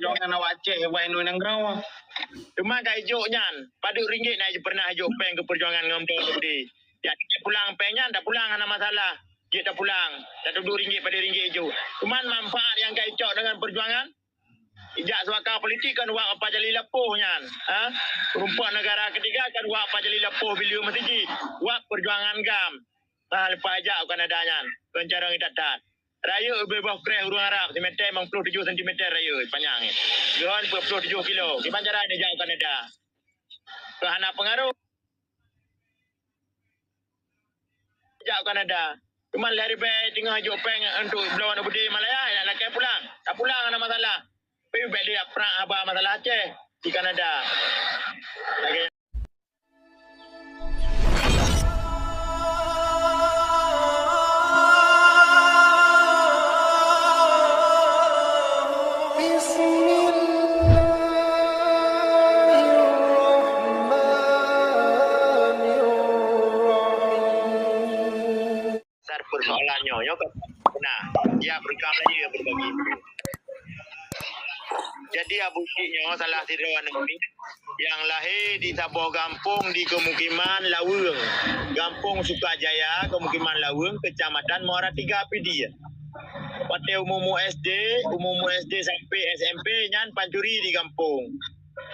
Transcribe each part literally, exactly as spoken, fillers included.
Perjuangan awak Aceh, wahai nanggroe. Teuma ka ijok nyan, padum ringgit na pernah ijok péng keu perjuangan ngon Bro Nurdin. Ya, pulang péng nyan, tapulang hana masalah. Jeuet tapulang, tatudok ringgit padum ringgit ijok. Cuman manfaat nyang ka icok deungon perjuangan, ijak suaka politik kan wak Pak Jali Lapoh nyan. Ha? Rumpok negara ketiga kan wak Pak Jali Lapoh bilieu masjid. Wak perjuangan GAM. Ha, leupah jak u Kanada nyan. Kon carông itat-tat. Rayeuk ubé boh kreh ureueng Arab, simeter limong ploh tujoh sentimeter rayeuk panyang. Geuhon peuet ploh tujoh kilo. Kiban cara nyan jak u Kanada. Keu hana peungaroh. Jak u Kanada. Cuman lhèe ribèe teungoh jok péng untuk bloe aneuk beudé Malaya, ya lakèe pulang. Ka pulang hana masalah. Tapi bèk lé prang haba masalah Aceh di Kanada. Lagèe Bismillahirrahmanirrahim. Dasar persoalan nyoe, nyoe kan beuna. Ya, beureuka Melayu ya berbagi. Jadi Abu Cik nyoe salah sidroe aneuk miet nyang lahé di saboh gampông di kemukiman Laweueng, Gampông Sukajaya, kemukiman Laweueng, Kecamatan Muara Tiga, Pidie. Watèe umu-umu S D, umu-umu S D sampai S M P nyan pancuri di gampông.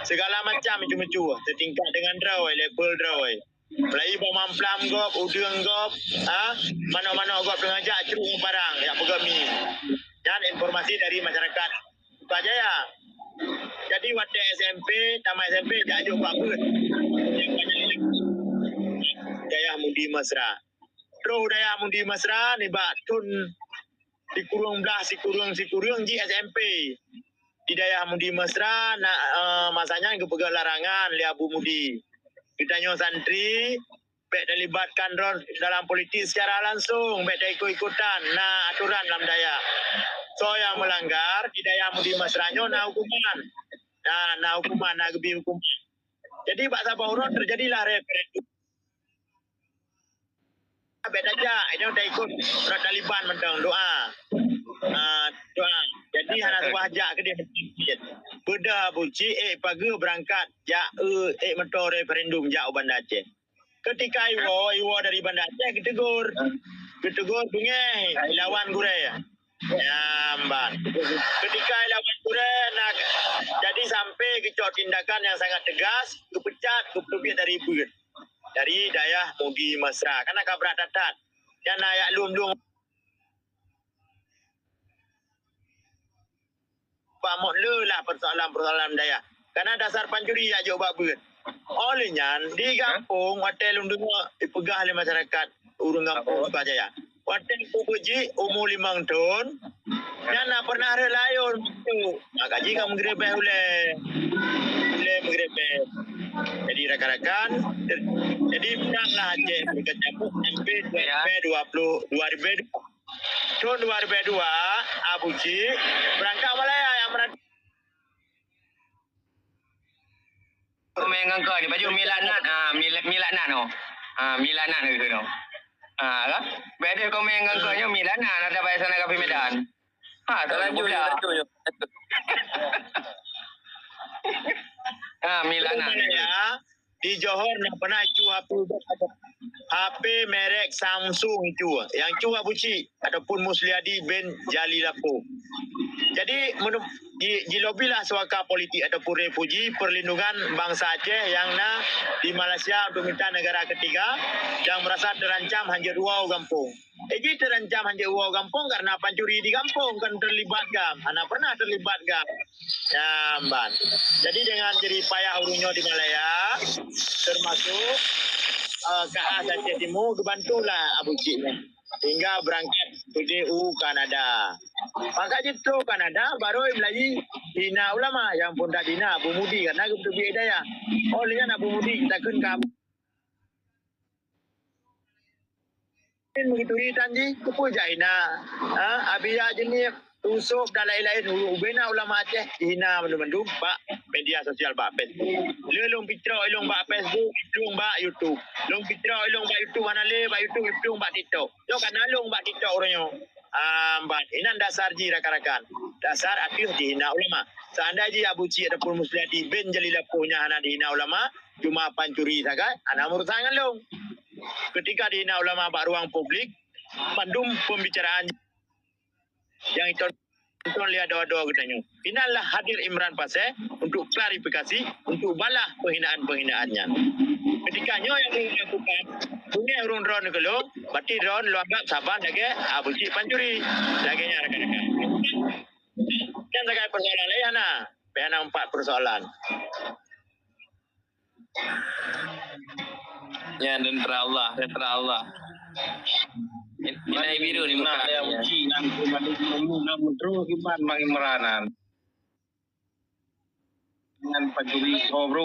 Segala macam meucue-meucue, setingkat dengan droe, level droe. Mulai bak mamplam gob, udeueng gob, ha, manok-manok gob teungoh jak crok ngon parang, jak peugah mi. Nyan informasi dari masyarakat Sukajaya. Jadi watèe S M P, tamat S M P, jak jok bak beuet. Dayah Mudi Mesra. Troh Dayah Mudi Mesra nibak thon sikureueng blaih, sikureueng, sikureueng jih S M P. Di Dayah Mudi Mesra na, eh, masa nyan geupeugah larangan lé Abu Mudi. Geutanyoe santri bèk talibatkan droe dalam politik secara langsung, bèk taikot-ikotan, na atoran lam dayah. Soe nyang meulanggar di Dayah Mudi Mesra nyoe na hukuman. Na, na hukuman, na geubri hukuman. Jadi bak saboh uroe teujadilah referendum. Bèk tajak, nyoe taikot uroe Taliban mantong doa. Ah, doa. Jadi hana suah jak keudeh. Beudôh Abu Cik, ék pageue beurangkat jak, eh, ék meutoe referendum jak u Banda Aceh. Ketika iwoe, iwoe dari Banda Aceh geutegur. Geutegur beungèh, ilawan gurèe. Nyan ban. Ketika ilawan gurèe na, jadi sampai geucok tindakan nyang sangat tegas, geupeucat, geupeuteubiet dari beuet. Dari Dayah Mudi Mesra. Kan ka brat that-that. Nyan na jak lom-lom bak mok le lah persoalan-persoalan dayah. Karena dasar pancuri jak jok bak beuet. Óh lheueh nyan, di gampông, watèe lôn deungö ipeugah lé masyarakat ureueng gampông Sukajaya. Watèe kubu jih umu limong thon, nyan na pernah rhët layôn. Maka jih ka meugeureubeue ulèe. Ulèe meugeureubeue. Jadi rakan-rakan, ter-, jadi prang lah Aceh, meureuka cabut sampai dua ribèe dua puluh, dua ribèe dua. Thon dua ribèe dua, Abu Cik, beurangkat Malaya nyang meurantau. Komen ngon kau ni, baju milaknat, ha, mila-, milaknat tu. Ha, milaknat tu tu. Ha, kan? Beda komen ngon kau nyoe milaknat, ada bahasa nak kapi Medan. Ha, terlanjur je, terlanjur je. Ha, milaknat. Ya. Di Johor na pernah icu H P, H P merek Samsung icu. Nyang cu Abu Cik ataupun Musliadi bin Jali Lapoh. Jadi, menu-, ji-, jilobilah suaka politik ataupun refuji perlindungan bangsa Aceh nyang na di Malaysia untuk mita negara ketiga dan merasa terancam hanjeuet woe u gampông. Eh, jih terancam hanjeuet woe gampông karena pancuri di gampông, kan terlibat GAM. Hana pernah terlibat GAM. Nyan ban. Jadi dengan jerih payah ureueng nyoe di Malaya, termasuk, eh, K A Aceh Timur, geubantulah Abu Cik nyan. Sehingga berangkat keudeh u Kanada. Maka jih troh Kanada, barô Melayu hina ulama, nyang phôn that hina Abu Mudi, karena geuteubiet dayah. Óh lheueh nyan Abu Mudi takheun ka Meugeuturi tan jih, keupeue jak hina? Ha, Abi Yahya Jeunieb, Yusuf dan laén-laén, ubena ulama Aceh, jihina mandum-mandum bak media sosial, bak Facebook. Le lôn picrok ilôn bak Facebook, ilôn bak YouTube. Lôn picrok ilôn bak YouTube, hana le bak YouTube, ilôn bak TikTok. Nyoe ka na lôn bak TikTok uroe nyoe. Ah, ban. Inan dasar jih rakan-rakan. Dasar ateueh jihina ulama. Seandai jih Abu Cik ataupun Musliati bin Jalil Lapoh nyan hana dihina ulama, cuma pancuri sagai, hana meurusan ngon lôn. Ketika dihina ulama bak ruang publik, mandum pembicaraan nyang iton-, iton lé adoe-adoe geutanyoe. Inan lah hadir Imran Pasé untuk klarifikasi, untuk balah penghinaan-penghinaan nyan. Ketika nyoe nyang lôn lakukan, beungéh ureuëng droeneuh keu lôn, berarti droeneuh lôn anggap saban lagée Abu Cik pancuri. Lagée nyan rakan-rakan. Nyan sagai persoalan laén hana. Pih hana empat persoalan. Nyan tentara Allah, tentara Allah. Inai biru ni muka. Nah, yang uji nang kumani nang mutru kiban bang Imranan. Dengan pancuri, oh, bro.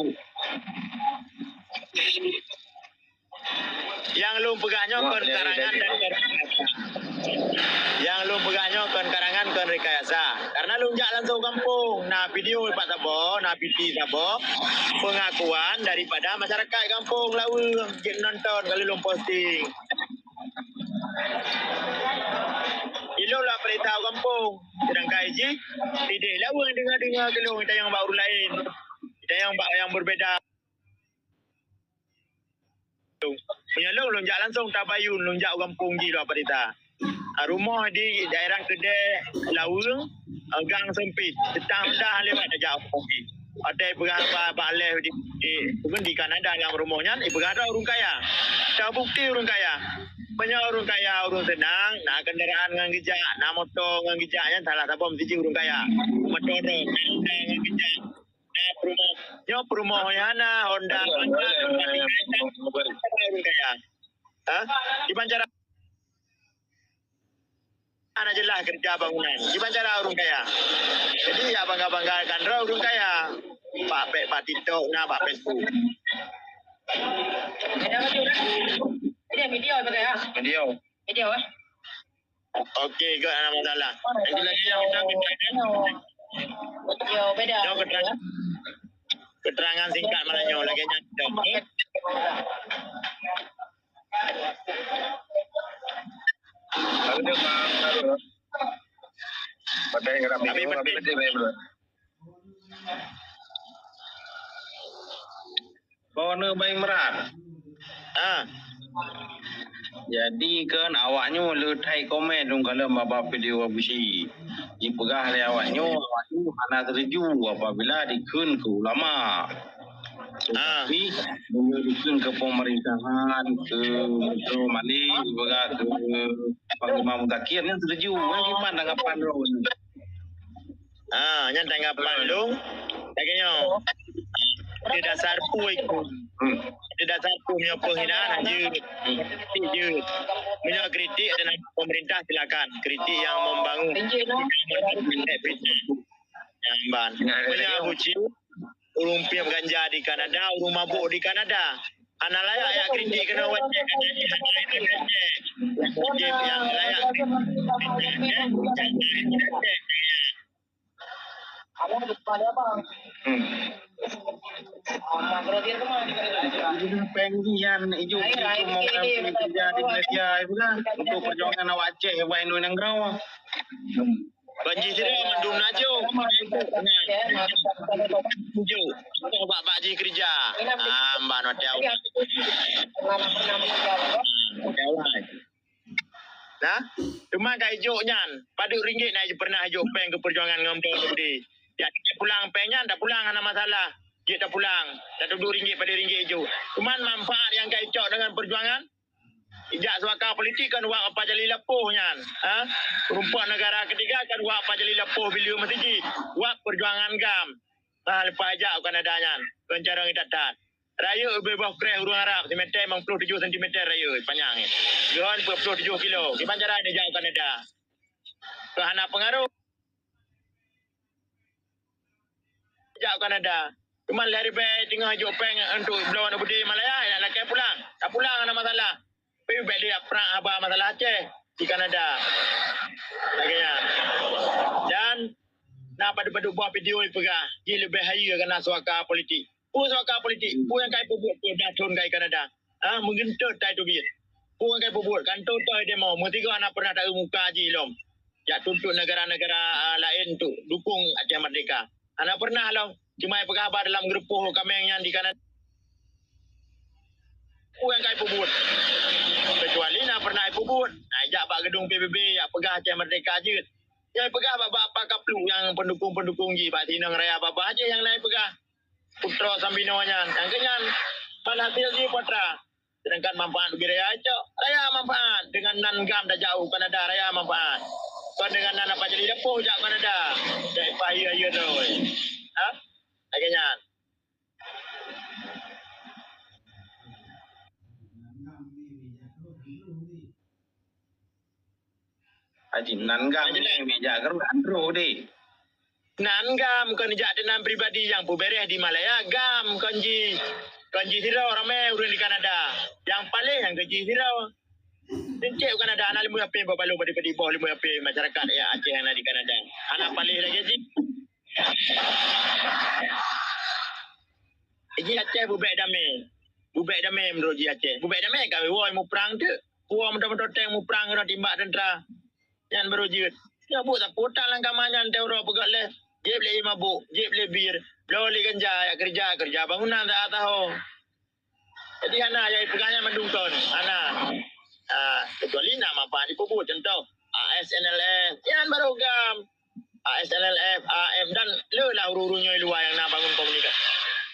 Nyang lôn peugah nyoe kon karangan dari, nyang lôn peugah nyoe kon karangan, kon rekayasa. Karena lôn jak langsung gampông, na video pat saboh, na piti saboh, pengakuan daripada masyarakat gampông Laweueng jeuet nonton kali lôn posting. Ilôn lah perintah gampông, sedangkan jih idéh Laweueng deungoe-deungoe keu lôn, kita nyang bak ureuëng laén, kita nyang bak nyang berbeda. Meunyoe lôn, lôn jak langsung Tabayun, lôn jak u gampông jih lôn parita. Ah, rumoh di daerah Keudè Laweueng, ah, gang sempit. Seutang Honda lewat tajak u gampông jih. Watée peugah ba-, bak leh di, di, di Kanada nyang rumoh nyan, ipeugah droe ureuëng kaya. Tabukti ureuëng kaya. Meunyoe ureuëng kaya, ureuëng seunang, na kendaraan ngon geujak, na moto ngon geujak, nyan salah saboh meusti jih ureuëng kaya. Moto droe, Honda ngon geujak. Nah, peurumoh. Nyoe peurumoh nyang hana, Honda, Honda, ureuëng kaya. Ha? Kiban cara hana jeulaih keureuja bangunan. Kiban cara ureuëng kaya. Jadi, ya bangga-banggakan droe ureuëng kaya. Bak pek, bak TikTok, na bak Facebook. Video, video, video, eh? Video, eh? Okey, good, hana masalah. Lagi-lagi nyang kita minta kan? Yo, beda. Nyoe keterangan, keterangan singkat malam nyoe lagée nyan. Lalu dia bang, lalu. Pakai ramai. Tapi penting. Keuneuk Bang Imran. Ah. Jadi kan awaknyoe le that komen lôn kalon bak video Abusyik. Jipeugah lé awaknyoe, awaknyoe hana setuju apabila dikheun keu ulama. Ah. Tapi bila dikheun keu pemerintahan, keu Menteri Malik, jipeugah keu Panglima Muzakir, nyan setuju. Nyan gimana tanggapan droe? Ha, nyan tanggapan lôn. Lagée nyoe. Di dasar peue ikut. Hmm. Di dasar peue meunyoe penghinaan jeuet. Hmm. Kritik jeuet. Meunyoe kritik adalah pemerintah silakan. Kritik yang membangun. Kritik fitnah. Nyang ban. Meunyoe Abusyik, ureuëng piep ganja di Kanada, ureuëng mabuk di Kanada. Hana layak jak kritik keunoe watée kata jih hana layak jak. Wajéb nyang layak kritik. Hmm. Jadi péng nyan ijok, ijok mau kerja di Malaysia, ibu kan, untuk perjuangan awak Aceh, buat Indo Negara. Banjir sira mandum na jok. Jok. Bak, bak jih kerja. Ah, mban watée awai. Watée awai. Nah, teuma ka ijok nyan, padub ringgit na pernah ijok péng keu perjuangan ngon Bro Nurdin. Ya, pulang péng nyan, tapulang hana masalah. Jeuet tapulang, tatudub ringgit padub ringgit ijok. Cuman manfaat nyang ka icok dengan perjuangan, ijak suaka politik kan wak apa jali lapoh nyan. Ha? Rumpok negara ketiga kan wak apa jali lapoh bilieu meuseujid. Wak perjuangan GAM. Ha, leupah jak u Kanada nyan. Kon carông that-that. Rayeuk ubé boh kreh ureuëng Arab, simeter limong ploh tujoh sentimeter rayeuk panyang. Geuhon peuet ploh tujoh kilo. Kiban cara neujak u Kanada. Keu hana peungaroh. Jak u Kanada. Cuman lhée ribée teungoh jok péng untuk bloe aneuk beudé Malaya, ya lakée pulang. Tapulang hana masalah. Tapi bék lé prak haba masalah Aceh di Kanada. Lagée nyan. Dan na padub-padub buah video ipeugah, jih leubeh hayeue keu na suaka politik. Peue suaka politik? Peue nyang ka ipeubuet peuet blah thon ka i Kanada? Ha, meugeuntot tai teubiet. Peue nyang ka ipeubuet? Kantô toh demo, meusigoe hana pernah taeu muka jih lom. Jak tuntot negara-negara, ah, laén untuk dukung Aceh Merdeka. Hana pernah lom. Cuma ipeugah haba dalam geureupoh kaméng nyan di Kanada. Peue nyang ka ipeubuet? Keucuali na pernah ipeubuet. Na ijak bak geudong P B B, jak peugah Aceh Merdeka jeuet. Nyang ipeugah bak, bak, bak kapluk nyang pendukung-pendukung jih bak sinong raya babah jih nyang na ipeugah. Putroe Sambinoe nyan. Nyang keu nyan, ban hasil jih peue atra. Sedangkan manfaat bagi raya cok. Raya manfaat. Dengan nan GAM tajak u Kanada, raya manfaat. Kon dengan nan apa jadi lepoh jak Kanada. Jak ipahieu-hieu droe. Ha? Lagèe nyan. Haji, nan GAM Haji, ni bijak keureuh andro deh. Nan GAM kon jak teunan pribadi nyang peubereh di Malaya, GAM kon ji, kon ji sidroe ramé ureueng di Kanada. Nyang paléh nyang kon ji sidroe. Encik u Kanada hana leumoh apé bak balo badi-badi boh leumoh apé masyarakat ya Aceh nyang na di Kanada. Hana paléh lagèe jih. Ji Aceh bubek damé. Bubek damé meunurot ji Aceh. Bubek damé ka woe muprang teuk. Puwoe moto-moto tank muprang keudroe timbak teuntra. Nyan barô jeuet. Nyoe buet sapeue utang lam kama nyan teuh uroe peugöt lé. Jieb lé ié mabök, jieb lé bir, bloe lé ganja, jak keureuja, keureuja bangunan saát saho. Jadi hana nyang ipeugah nyan mandum kon. Hana. Ah, kecuali na manfaat jipeubuet. Contoh, A S N L F. Nyan barô GAM. A S N L F, A M, dan le lah ureueng-ureueng nyoe luwa nyang na bangun komunikasi,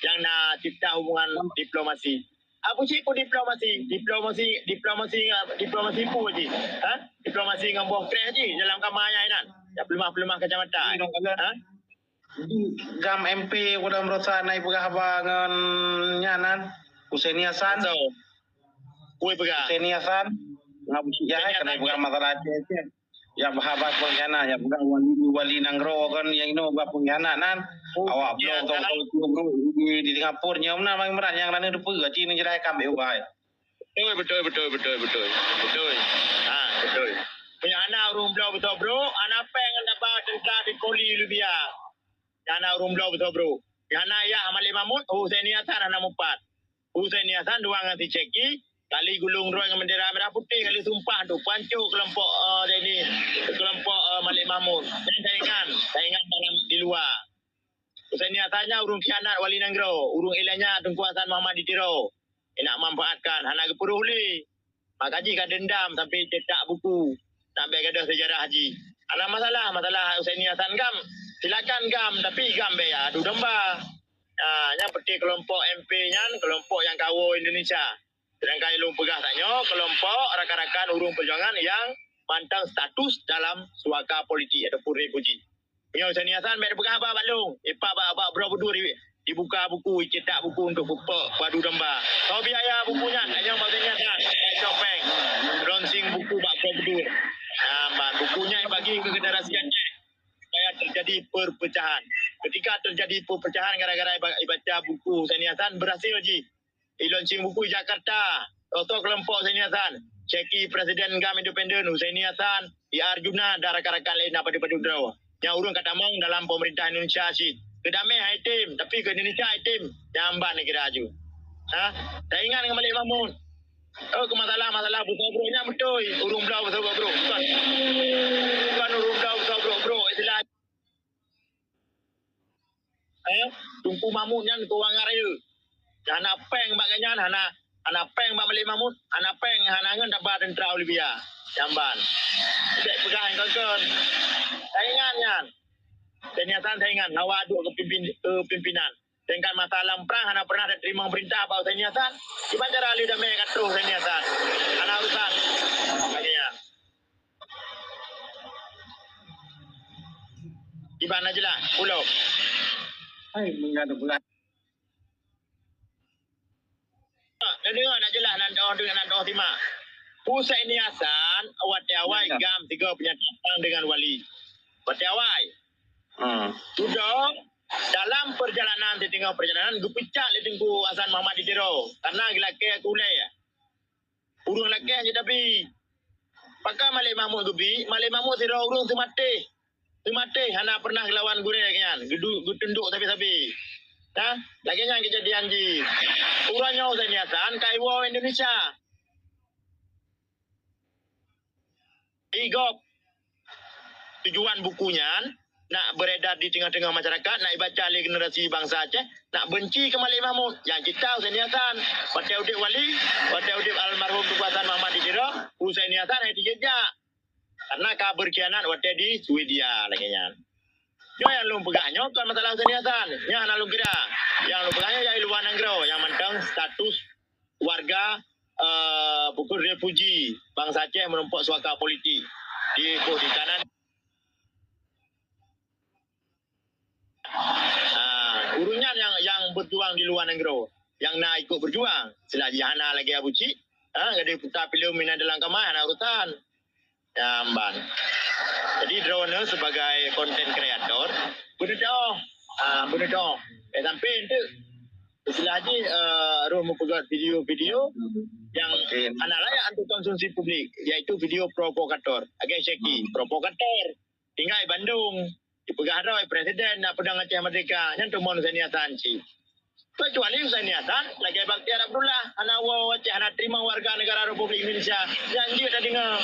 nyang na cipta hubungan diplomasi. Apa sih pun diplomasi? Diplomasi, diplomasi, diplomasi apa je? Ha? Diplomasi ngon boh kreh je dalam kama nyan inan. Ya, peulumah-peulumah kacamata. Ha? Jadi, GAM M P udah meurasa na ipeugah haba ngon nyan nan. Hussein Hasan. Betul. Kui peugah. Hussein Hasan. Ngabuk sijahai kena ipeugah masalah Aceh. Ya, bah-, bah pengkhianat, ya, bah wali, wali nanggroe kan, yang inoe bah pengkhianat nan. Awak bloe beutôi-beutôi bro, di, di Singapura nyoe meunan Bang Imran nyang raneuk teupeue, cit neujeulaih kambek ubai. Betul, betul, betul, betul, betul. Betul. Ha, betul. Meunyoe hana ureueng bloe beutôi bro, hana péng ngon daba teuka di koli Libya. Hana ureueng bloe beutôi bro. Hana yah Malik Mahmud, Hussein Hasan hana mupat. Hussein Hasan dua ngon si Cheki, kali gulong droe ngon bendera merah putih, kali sumpah tu pancok kelompok, eh, Zaini, kelompok, eh, Malik Mahmud. Dan saingan, saingan dalam di luar. Hussein Hasan nyan ureueng khianat wali nanggroe, ureueng ilanya Teungku Hasan Muhammad di Tiro. Nak manfaatkan, hana geupeureuh lé. Maka jih ka dendam sampai cetak buku. Nak bèk gadoh sejarah jih. Hana masalah, masalah Hussein Hasan GAM. Silakan GAM, tapi GAM bèk adu domba. Ha, nyang penting kelompok M P nyan, kelompok nyang kawoe Indonesia. Sedangkan lôn peugah tanyoe, kelompok rakan-rakan ureueng perjuangan nyang mantong status dalam suaka politik ataupun refuji. Nyoe Hussein Hasan bèk peugah haba bak lôn. Ipak bak, bak Borobudur i-, ibuka buku, icetak buku untuk pupuk padu domba. Soe biaya buku nyan, tanyoe bak Hussein Hasan, bèk cok péng. Launching buku bak Borobudur. Nah, ban buku nyan ibagi keu generasi Aceh supaya terjadi perpecahan. Ketika terjadi perpecahan gara-gara iba-, ibaca buku Hussein Hasan, berhasil jih. Ilaunching buku Jakarta, tokoh kelompok Hussein Hasan, Cheki Presiden GAM Independen Hussein Hasan, I Arjuna dan rakan-rakan lain na padub-padub droe. Nyang ureueng ka tamong dalam pemerintah Indonesia cit. Keu damé hai tem, tapi keu Indonesia hai tem. Nyang ban kira aju. Ha? Taingat ngon Malik Mahmud. Oh, keu masalah-masalah beutôi bro nyan beutôi. Ureueng bloe beutôi bro. Bukan, bukan ureueng bloe beutôi bro, bro. Istilah Eh, Teungku Mahmud nyan keuwangan raya. Hana péng bak gobnyan, hana, hana péng bak Malik Mahmud, hana péng, hana ngon daba teuntra Libya. Jamban. Cek peugah nyang kon-kon. Saingan nyan. Hussein Hasan saingan, lawa duek keu pimpin-, keu pimpinan. Sedangkan masa lam prang hana pernah teurimong peurintah bak Hussein Hasan. Kiban cara lé damé ka troh Hussein Hasan. Hana urusan. Lagèe nyan. Iban na jeulaih, pulo. Hai, meunyoe ada bulan. Na deungoe na jeulaih nan doh, nan doh simak. Hussein Hasan, watèe awai GAM tiga penyatapan dengan wali. Watèe awai. Hmm. Sudah dalam perjalanan, di tengah perjalanan, geupeucat lé Teungku Hasan Muhammad di Tiro. Karena geulakèe keu ulèe. Ureueng lakèe jeuet tabi. Pakon Malik Mahmud geubi, Malik Mahmud sidroe ureueng seumatéh. Seumatéh hana pernah geulawan gurèe nyan, geudu-, geutundok sabe-sabe. Nah, lagèe nyan keujadian jih. Uroe nyoe Hussein Hasan ka iwoe Indonesia. Di gob tujuan buku nyan, nak beredar di teungoh-teungoh masyarakat, nak ibaca lé generasi bansa Aceh, nak benci keu Malik Mahmud. Nyang cita Husaini Hasan. Watée udeb wali, watée udeb almarhum Teungku Hasan Muhammad di Tiro, Husaini Hasan hai tijak-jak. Karena ka berkhianat watée di Swedia lagée nyan. Nyoe nyang lôn peugah nyoe kon masalah Husaini Hasan. Nyan hana lôn kira. Nyang lôn peugah nyoe nyang luwa nanggroe nyang mantong status warga, eh, bukan refuji bansa Aceh menumpok suaka politik di, di kanan. Ah, ureuëng nyan nyang, nyang berjuang di luwa nanggroe, nyang na ikut berjuang. Sila jih hana lagée Abu Cik, ha, gadôh puta filem mina dalam kamar hana urusan. Nyang ban. Jadi droeneuh sebagai content creator, beuneudoh, ah, beuneudoh. Eh, sampai enteuk istilah jih, eh, roh meupeugah video-video yang hana layak untuk konsumsi publik, yaitu video provokator. Agak syaki, provokator. Tinggai Bandung, dipeugah droe presiden nak peudong Aceh Merdeka, nyan teumon Husaini Hasan cit. Kecuali Husaini Hasan lagée Bakhtiar Abdullah, hana woe Aceh, hana teurimong warga negara Republik Indonesia, nyan jeuet tadeungoe.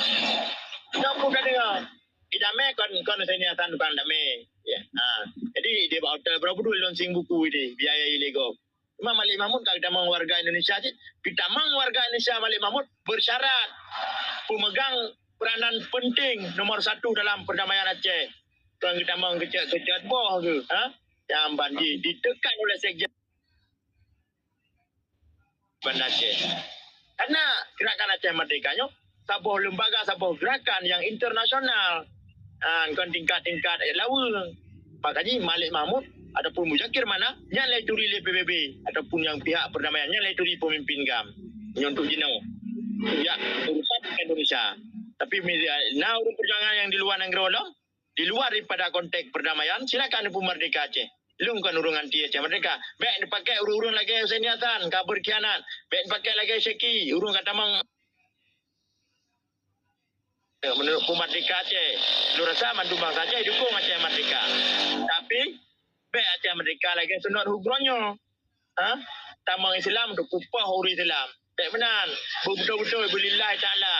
Nyoe pun tadeungoe. Idamé kon, kon Husaini Hasan tukang damé. Ya. Ha. Jadi dia bak hotel Borobudur lôn sing buku ini, biaya ilegal. Cuma Malik Mahmud ka geutamong warga Indonesia cit. Geutamong warga Indonesia Malik Mahmud bersyarat pemegang peranan penting nomor satu dalam perdamaian Aceh. Kon geutamong keucet-keucet boh geuh, ha? Nyang ban di, ditekan oleh Sekjen Banda Aceh. Karena Gerakan Aceh Merdeka nyoe saboh lembaga, saboh gerakan yang internasional. Ha, kon tingkat-tingkat laweue. Makajih Malik Mahmud ataupun Muzakir Manaf, nyan lé turi lé P B B ataupun yang pihak perdamaian, nyan lé turi pemimpin GAM. Nyoe untuk jinoe. Untuk yak urusan Indonesia. Tapi media, na ureuëng perjuangan yang di luar nanggroe lom, di luar daripada konteks perdamaian, silakan neupeu merdeka Aceh. Lôn kon ureuëng anti Aceh Merdeka. Bék neupakai ureuëng-ureuëng lagée Husaini Hasan, ka berkhianat. Bék neupakai lagée Syeki, ureuëng ka tamong Meunurot peumerdeka Aceh, lôn rasa mandum bansa Aceh dukong Aceh Merdeka. Tapi, bék Aceh Merdeka lagée sunat hugroe nyoe. Ha? Tamong Islam untuk kupoh ureuëng Islam. Bék meunan. Beubeutôi-beutôi beulillahi ta'ala.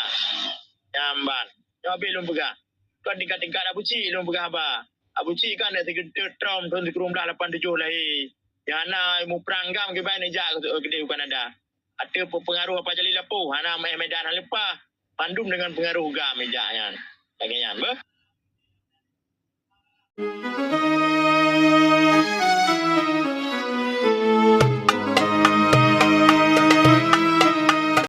Nyang ban. Nyoe habéh lôn peugah. Kon tingkat-tingkat Abu Cik lôn peugah haba. Abu Cik kan aneuk sigeunteue Trump thon sikureueng blah lapan tujoh lahé. Nyang hana muprang GAM kiban neujak keudeh u Kanada. Ateueh peupengaruh Apa Jali Lapoh, hana meu'ah Medan hana leupah. Mandum deungon peungaruh GAM ijak nyan. Lagée nyan, beuh.